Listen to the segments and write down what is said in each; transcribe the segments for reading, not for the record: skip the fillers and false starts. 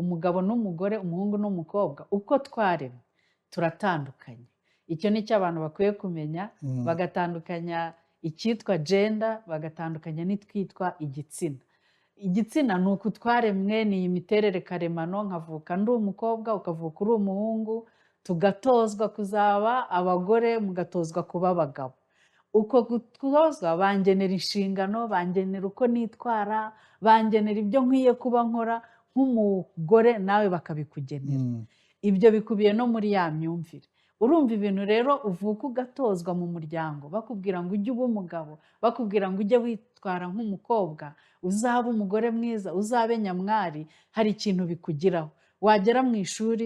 Umugabo n'umugore, umuhungu n'umukobwa, uko twaremwe turatandukanye. Icyo ni cyo abantu bakwiye kumenya, bagatandukanya icyitwa gender, bagatandukanya n'itwitwa igitsina. Igitsina ni uku twaremwe, ni iyi miterere karemano: nkavuka ndi umukobwa, ukavuka uri umuhungu, tugatozwa kuzaba abagore, mugatozwa kuba abagabo. Uko gutozwa, bangenera inshingano, bangenera uko nitwara, bangenera ibyo nkwiye kuba nkora nk'umugore, nawe bakabikugenera. Ibyo bikubiye no muri ya myumvire. Urumva, ibintu rero uvuka ugatozwa mu muryango, bakubwira ngo ujye uba umugabo, bakubwira ngo ujye witwara nk'umukobwa, uzabe umugore mwiza, uzabe nyamwari, hari ikintu bikugiraho. Wagera mu ishuri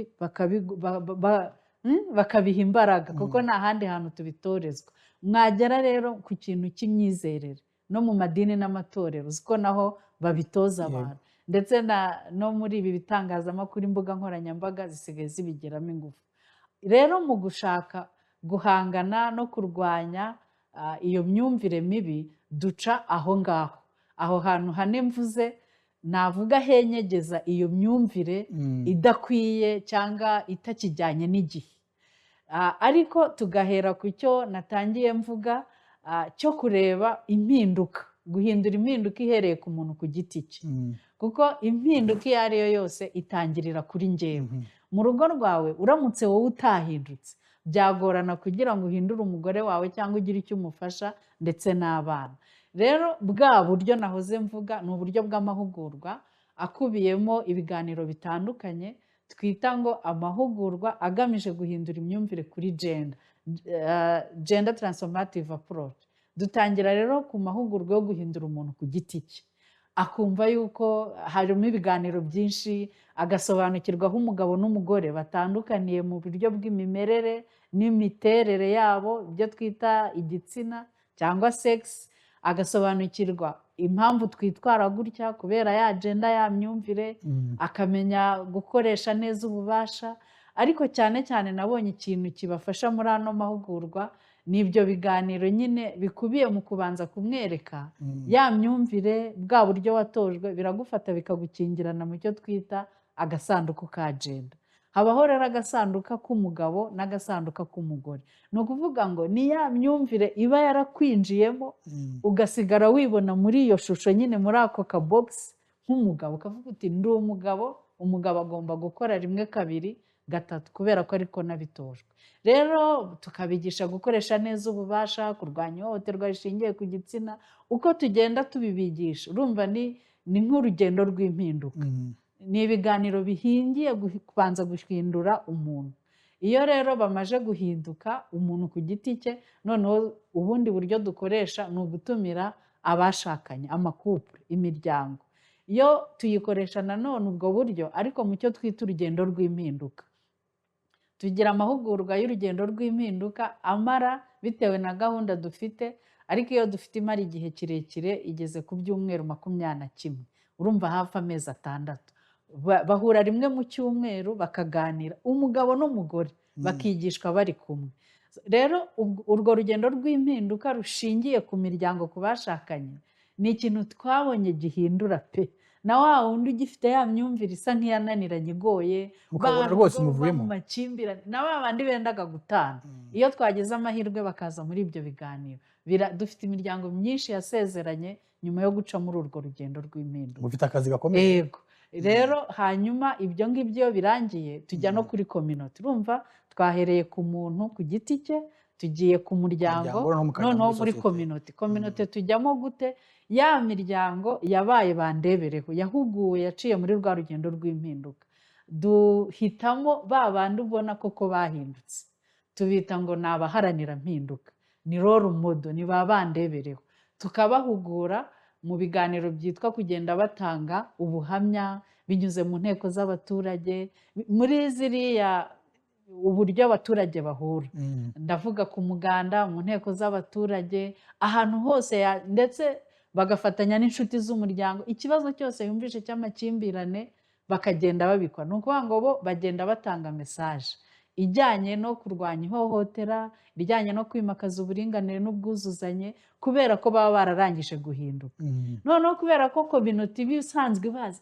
bakabiha imbaraga, kuko nta handi hantu tubitorezwa. Mwagera rero ku kintu cy'imyizerere, no mu madini n'amatorero, uzi ko naho babitoza abantu, ndetse no muri ibi bitangazamakuru, imbuga nkoranyambaga zisigaye zibigiramo ingufu. Rero mu gushaka guhangana no kurwanya iyo myumvire mibi, duca aho ngaho, aho hantu hane mvuze, navuga henyegeza iyo myumvire idakwiye cyangwa itakijyanye n'igihe. Ariko tugahera ku cyo natangiye mvuga, cyo kureba impinduka, guhindura impinduka ihereye ku muntu ku giti cye, kuko impinduka iyo ari yo yose itangirira kuri njyewe. Mu rugo rwawe, uramutse wowe utahindutse, byagorana kugira ngo uhindure umugore wawe cyangwa ugire icyo umufasha, ndetse n'abana. Rero bwa buryo nahoze mvuga ni uburyo bw'amahugurwa akubiyemo ibiganiro bitandukanye, twita ngo amahugurwa agamije guhindura imyumvire kuri gender, gender transformative approach. Dutangira rero ku mahugurwa yo guhindura umuntu ku giti cye, akumva yuko harimo ibiganiro byinshi, agasobanukirwa aho umugabo n'umugore batandukaniye mu buryo bw'imimerere n'imiterere yabo, ibyo twita igitsina cyangwa sex, agasobanukirwa impamvu twitwara gutya kubera ya gender, ya myumvire, akamenya gukoresha neza ububasha. Ariko cyane cyane nabonye ikintu kibafasha muri ano mahugurwa ni ibyo biganiro nyine bikubiye mu kubanza kumwereka ya myumvire, bwa buryo watojwe, biragufata bikagukingirana mu cyo twita agasanduku ka gender. Habaho rero agasanduka k'umugabo n'agasanduka k'umugore. Ni ukuvuga ngo ni ya myumvire iba yarakwinjiyemo, ugasigara wibona muri iyo shusho nyine, muri ako kabogisi nk'umugabo, ukavuga uti: "Ndi umugabo, umugabo agomba gukora rimwe, kabiri, gatatu, kubera ko ariko nabitojwe." Rero tukabigisha gukoresha neza ububasha, kurwanya ihohoterwa rishingiye ku gitsina. Uko tugenda tubibigisha, urumva ni nk'urugendo rw'impinduka. Ni ibiganiro bihingiye kubanza guhindura umuntu. Iyo rero bamaze guhinduka umuntu ku giti cye, noneho ubundi buryo dukoresha ni ugutumira abashakanye, ama couple, imiryango. Iyo tuyikoresha nanone ubwo buryo, ariko mu cyo twita urugendo rw'impinduka. Tugira amahugurwa y'urugendo rw'impinduka amara bitewe na gahunda dufite, ariko iyo dufite imara igihe kirekire igeze ku byumweru 21, urumva hafi amezi 6. Bahura rimwe mu cyumweru bakaganira, umugabo n'umugore, bakigishwa bari kumwe. Rero urwo rugendo rw'impinduka rushingiye ku miryango, ku bashakanye, ni ikintu twabonye gihindura pe. Na wa wundi ugifite ya myumvire isa nk'iyananiranye, igoye, Mukabona ba rwose rugo ruva muvuyemo. mu makimbirane, na ba bandi bendaga gutana, iyo twagize amahirwe bakaza muri ibyo biganiro, dufite imiryango myinshi yasezeranye nyuma yo guca muri urwo rugendo rw'impinduka. Mufite akazi gakomeye. Yego. Rero hanyuma ibyo ngibyo iyo birangiye, tujya no kuri communauté. Urumva twahereye ku muntu ku giti cye, tugiye ku muryango, Muryango, noneho mukajya noneho muri muri sosiyete. Communauté. Communauté tujyamo gute? Ya miryango yabaye bandebereho, yahuguwe, yaciye muri rwa rugendo rw'impinduka, duhitamo ba bandi ubona koko bahindutse, tubita ngo ni abaharanira mpinduka, ni role model, ni ba bandebereho, tukabahugura mu biganiro byitwa kugenda batanga ubuhamya binyuze mu nteko z'abaturage, muri ziriya uburyo abaturage bahura. Ndavuga ku muganda, mu nteko z'abaturage, ahantu hose, ndetse bagafatanya n'inshuti z'umuryango. Ikibazo cyose yumvishe cy'amakimbirane, bakagenda babikora. Ni ukuvuga ngo bo bagenda batanga message ijyanye no kurwanya ihohotera, ijyanye no kwimakaza uburinganire n'ubwuzuzanye, kubera ko baba bararangije guhinduka. Noneho kubera ko communauté iba isanzwe bazi.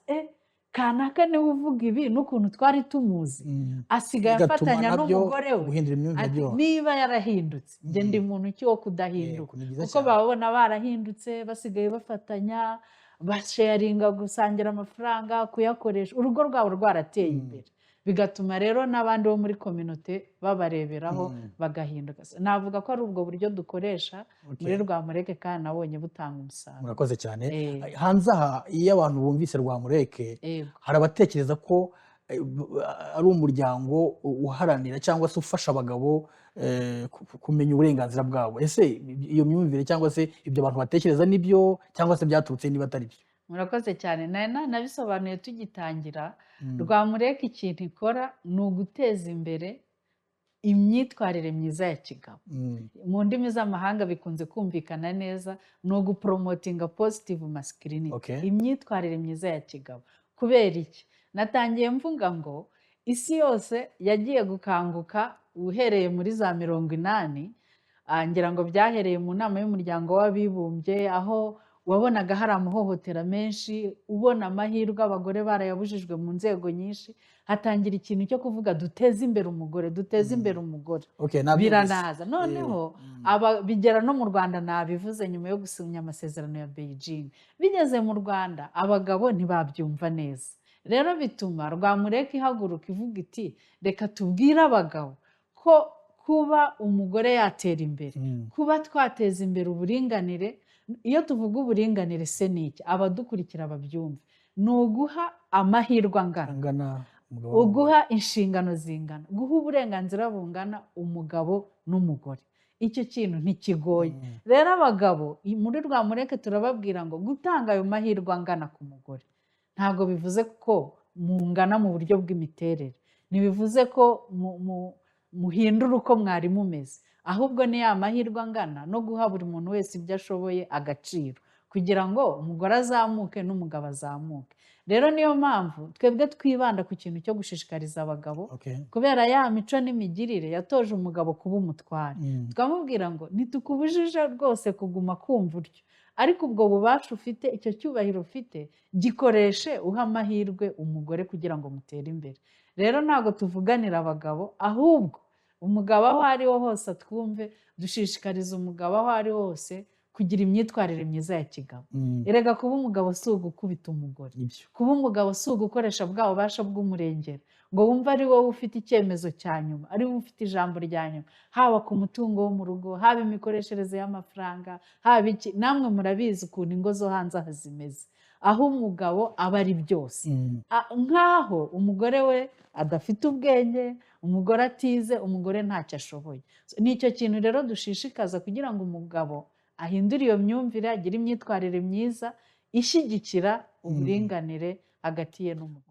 Kanaka niwe uvuga ibi n'ukuntu twari tumuzi, asigaye Bigatuma afatanya nabyo n'umugore we." guhindura imyumvire Ati, byoroha. "Niba yarahindutse, njye ndi muntu ki wo kudahinduka?" Yego, ni byiza Kuko cyane. babona barahindutse, basigaye bafatanya, basharinga, gusangira amafaranga, kuyakoresha, urugo rwabo rwarateye imbere. Bigatuma rero n'abandi bo muri communauté babareberaho, bagahinduka. Navuga ko ari ubwo buryo dukoresha muri Rwamureke, kandi nabonye butanga umusaruro. Murakoze cyane. Eh. Hanze aha, iyo abantu bumvise Rwamureke, hari abatekereza ko ari umuryango uharanira cyangwa se ufasha abagabo kumenya uburenganzira bwabo. Ese iyo myumvire cyangwa se ibyo abantu batekereza nibyo, cyangwa se byaturutse niba atari byo? Murakoze cyane. Nari nabisobanuye tugitangira. Rwamureke ikintu ikora ni uguteza imbere imyitwarire myiza ya kigabo. Mu ndimi z'amahanga bikunze kumvikana neza, ni ugupromotinga positive masculinity, imyitwarire myiza ya kigabo. Kubera iki? Natangiye mvuga ngo isi yose yagiye gukanguka uhereye muri za 80, ngira ngo byahereye mu nama y'Umuryango w'Abibumbye, aho wabonaga hari amahohotera menshi, ubona amahirwe abagore barayabujijwe mu nzego nyinshi, hatangira ikintu cyo kuvuga: "Duteze imbere umugore, duteze imbere umugore." Okay, nabyumvise. Biranaza noneho aba bigera no mu Rwanda. Nabivuze, nyuma yo gusinya amasezerano ya Beijing, bigeze mu Rwanda abagabo ntibabyumva neza. Rero bituma Rwamureke ihaguruka ivuga iti: "Reka tubwire abagabo ko kuba umugore yatera imbere, kuba twateza imbere uburinganire." Iyo tuvuga uburinganire se ni iki? Abadukurikira babyumve: ni uguha amahirwe angana, angana umugabo n'umugore. Uguha inshingano zingana, guha uburenganzira bungana umugabo n'umugore. Icyo kintu ntikigoye. Rero abagabo muri Rwamureke turababwira ngo gutanga ayo mahirwe angana ku mugore ntabwo bivuze ko mungana mu buryo bw'imiterere, ntibivuze ko muhindura uko mwari mumeze, ahubwo ni ya mahirwe angana no guha buri muntu wese ibyo ashoboye agaciro, kugira ngo umugore azamuke n'umugabo azamuke. Rero niyo mpamvu twebwe twibanda ku kintu cyo gushishikariza abagabo, kubera ya mico n'imigirire yatoje umugabo kuba umutware. Tukamubwira ngo ntitukubujije rwose kuguma kumva utyo, ariko ubwo bubasha ufite, icyo cyubahiro ufite, gikoreshe uha amahirwe umugore kugira ngo mutere imbere. Rero ntabwo tuvuganira abagabo, ahubwo umugabo aho ariho hose atwumve: dushishikariza umugabo aho ari hose kugira imyitwarire myiza ya kigabo. Erega kuba umugabo si ugukubita umugore. Nibyo. Kuba umugabo si ugukoresha bwa bubasha bw'umurengera ngo wumve ari wowe ufite icyemezo cya nyuma, ari wowe ufite ijambo rya nyuma, haba ku mutungo wo mu rugo, haba imikoreshereze y'amafaranga, haba iki. Namwe murabizi ukuntu ingo zo hanze aha zimeze, aho umugabo aba ari byose, nk'aho umugore we adafite ubwenge, umugore atize, umugore ntacyo ashoboye. So, ni icyo kintu rero dushishikaza kugira ngo umugabo ahindure iyo myumvire, agire imyitwarire myiza ishyigikira uburinganire hagati ye n'umugore.